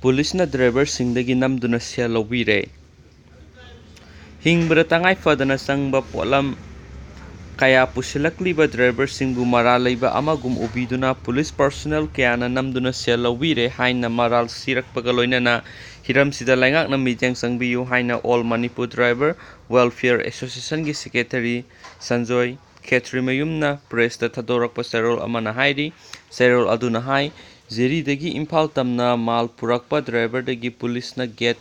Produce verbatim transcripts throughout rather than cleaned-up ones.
ꯄꯨꯂꯤꯁꯅ ꯗ꯭ꯔꯥꯏꯚꯔꯁꯤꯡꯗꯒꯤ ꯅꯝꯗꯨꯅ ꯁꯦꯜ ꯂꯧꯕꯤꯔꯦ꯫ ꯍꯤꯡꯕꯗ ꯇꯉꯥꯏ ꯐꯗꯅ ꯆꯪꯕ ꯄꯣꯠꯂꯝ ꯀꯌꯥ ꯄꯨꯁꯤꯜꯂꯛꯂꯤꯕ ꯗ꯭ꯔꯥꯏꯚꯔꯁꯤꯡꯕꯨ ꯃꯔꯥꯜ ꯂꯩꯕ ꯑꯃꯒꯨꯝ ꯎꯕꯤꯗꯨꯅ ꯄꯨꯂꯤꯁ ꯄꯔꯁꯣꯅꯦꯜ ꯀꯌꯥꯅ ꯅꯝꯗꯨꯅ ꯁꯦꯜ ꯂꯧꯕꯤꯔꯦ ꯍꯥꯏꯅ ꯃꯔꯥꯜ ꯁꯤꯔꯛꯄꯒ ꯂꯣꯏꯅꯅ ꯍꯤꯔꯝꯁꯤꯗ ꯂꯩꯉꯥꯛꯅ ꯃꯤꯠꯌꯦꯡ ꯆꯪꯕꯤꯌꯨ ꯍꯥꯏꯅ All Manipur Driver Welfare Associationꯒꯤ Secretary Sanjoy ꯈꯦꯇ꯭ꯔꯤꯃꯌꯨꯝꯅ ꯄ꯭ꯔꯦꯁꯇ ꯊꯥꯗꯣꯔꯛꯄ ꯆꯦꯔꯣꯜ ꯑꯃꯅ ꯍꯥꯏꯔꯤ꯫ ꯆꯦꯔꯣꯜ ꯑꯗꯨꯅ ꯍꯥꯏ, ꯖꯤꯔꯤꯗꯒꯤ ꯏꯝꯐꯥꯜ ꯇꯝꯅ ꯃꯥꯜ ꯄꯨꯔꯛꯄ ꯗ꯭ꯔꯥꯏꯚꯔꯗꯒꯤ ꯄꯨꯂꯤꯁꯅ ꯒꯦꯠ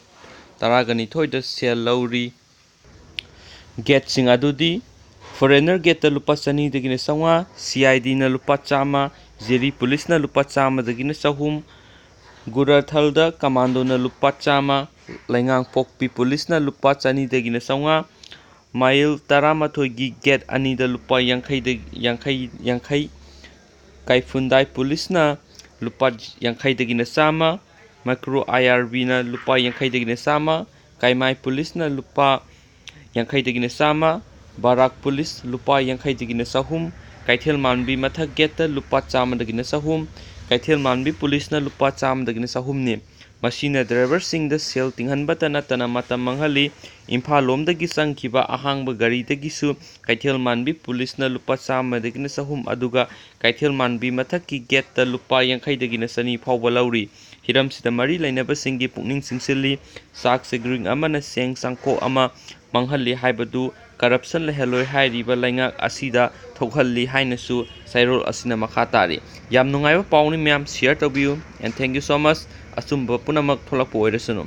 ꯇꯔꯥꯒ ꯅꯤꯊꯣꯏꯗ ꯁꯦꯜ ꯂꯧꯔꯤ꯫ ꯒꯦꯠꯁꯤꯡ ꯑꯗꯨꯗꯤ ꯐꯣꯔꯦꯅꯔ ꯒꯦꯠꯇ ꯂꯨꯄꯥ ꯆꯅꯤꯗꯒꯤꯅ ꯆꯥꯝꯃꯉꯥ, ꯁꯤ ꯑꯥꯏ ꯗꯤꯅ ꯂꯨꯄꯥ ꯆꯥꯝꯃ, ꯖꯤꯔꯤ ꯄꯨꯂꯤꯁꯅ ꯂꯨꯄꯥ ꯆꯥꯝꯃꯗꯒꯤꯅ ꯆꯍꯨꯝ, ꯒꯨꯔꯥꯊꯜꯗ ꯀꯃꯥꯟꯗꯣꯅ ꯂꯨꯄꯥ ꯆꯥꯝꯃ, ꯂꯩꯉꯥꯡꯄꯣꯛꯄꯤ ꯄꯨꯂꯤꯁꯅ ꯂꯨꯄꯥ ꯆꯅꯤꯗꯒꯤꯅ ꯆꯥꯝꯃꯉꯥ, ꯃꯥꯏꯜ ꯇꯔꯥꯃꯥꯊꯣꯏꯒꯤ ꯒꯦꯠ ꯑꯅꯤꯗ ꯂꯨꯄꯥ ꯌꯥꯡꯈꯩꯗ, ꯌꯥꯡꯈꯩ, ꯌꯥꯡꯈꯩ, ꯀꯩꯐꯨꯟꯗꯥꯏ ꯄꯨꯂꯤꯁꯅ ꯂꯨꯄꯥ ꯌꯥꯡꯈꯩꯗꯒꯤꯅ ꯆꯥꯝꯃ, ꯃꯥꯏꯀ꯭ꯔꯣ ꯑꯥꯏ ꯑꯥꯔ ꯕꯤꯅ ꯂꯨꯄꯥ ꯌꯥꯡꯈꯩꯗꯒꯤꯅ ꯆꯥꯝꯃ, ꯀꯥꯏꯃꯥꯏ ꯄꯨꯂꯤꯁꯅ ꯂꯨꯄꯥ ꯌꯥꯡꯈꯩꯗꯒꯤꯅ ꯆꯥꯝꯃ, ꯕꯥꯔꯥꯛ ꯄꯨꯂꯤꯁ ꯂꯨꯄꯥ ꯌꯥꯡꯈꯩꯗꯒꯤꯅ ꯆꯍꯨꯝ, ꯀꯩꯊꯦꯜ ꯃꯥꯟꯕꯤ ꯃꯊꯛ ꯒꯦꯠꯇ ꯂꯨꯄꯥ ꯆꯥꯝꯃꯗꯒꯤꯅ ꯆꯍꯨꯝ, ꯀꯩꯊꯦꯜ ꯃꯥꯟꯕꯤ ꯄꯨꯂꯤꯁꯅ ꯂꯨꯄꯥ ꯆꯥꯝꯃꯗꯒꯤꯅ ꯆꯍꯨꯝꯅꯤ꯫ ꯃꯁꯤꯅ ꯗ꯭ꯔꯥꯏꯚꯔꯁꯤꯡꯗ ꯁꯦꯜ ꯇꯤꯡꯍꯟꯕꯇ ꯅꯠꯇꯅ ꯃꯇꯝ ꯃꯥꯡꯍꯜꯂꯤ꯫ ꯏꯝꯐꯥꯜ ꯂꯣꯝꯗꯒꯤ ꯆꯪꯈꯤꯕ ꯑꯍꯥꯡꯕ ꯒꯥꯔꯤꯗꯒꯤꯁꯨ ꯀꯩꯊꯦꯜ ꯃꯥꯟꯕꯤ ꯄꯨꯂꯤꯁꯅ ꯂꯨꯄꯥ ꯆꯥꯝꯃꯗꯒꯤꯅ ꯆꯍꯨꯝ, ꯑꯗꯨꯒ ꯀꯩꯊꯦꯜ ꯃꯥꯟꯕꯤ ꯃꯊꯛꯀꯤ ꯒꯦꯠꯇ ꯂꯨꯄꯥ ꯌꯥꯡꯈꯩꯗꯒꯤꯅ ꯆꯅꯤ ꯐꯥꯎꯕ ꯂꯧꯔꯤ꯫ ꯍꯤꯔꯝꯁꯤꯗ ꯃꯔꯤ ꯂꯩꯅꯕꯁꯤꯡꯒꯤ ꯄꯨꯛꯅꯤꯡ ꯆꯤꯡꯁꯤꯜꯂꯤ꯫ ꯆꯥꯛ ꯆꯦꯒ꯭ꯔꯤꯡ ꯑꯃꯅ ꯆꯦꯡ ꯆꯥꯡꯀꯣꯛ ꯑꯃ ꯃꯥꯡꯍꯜꯂꯤ ꯍꯥꯏꯕꯗꯨ ꯀꯔꯞꯁꯟ ꯂꯩꯍꯜꯂꯣꯏ ꯍꯥꯏꯔꯤꯕ ꯂꯩꯉꯥꯛ ꯑꯁꯤꯗ ꯊꯣꯛꯍꯜꯂꯤ ꯍꯥꯏꯅꯁꯨ ꯆꯩꯔꯣꯜ ꯑꯁꯤꯅ ꯃꯈꯥ ꯇꯥꯔꯤ꯫ ꯌꯥꯝ ꯅꯨꯡꯉꯥꯏꯕ ꯄꯥꯎꯅꯤ ꯃꯌꯥꯝ, share ꯇꯧꯕꯤꯌꯨ, and thank you so much꯫ ꯑꯆꯨꯝꯕ ꯄꯨꯝꯅꯃꯛ ꯊꯣꯛꯂꯛꯄ ꯑꯣꯏꯔꯁꯅꯨ꯫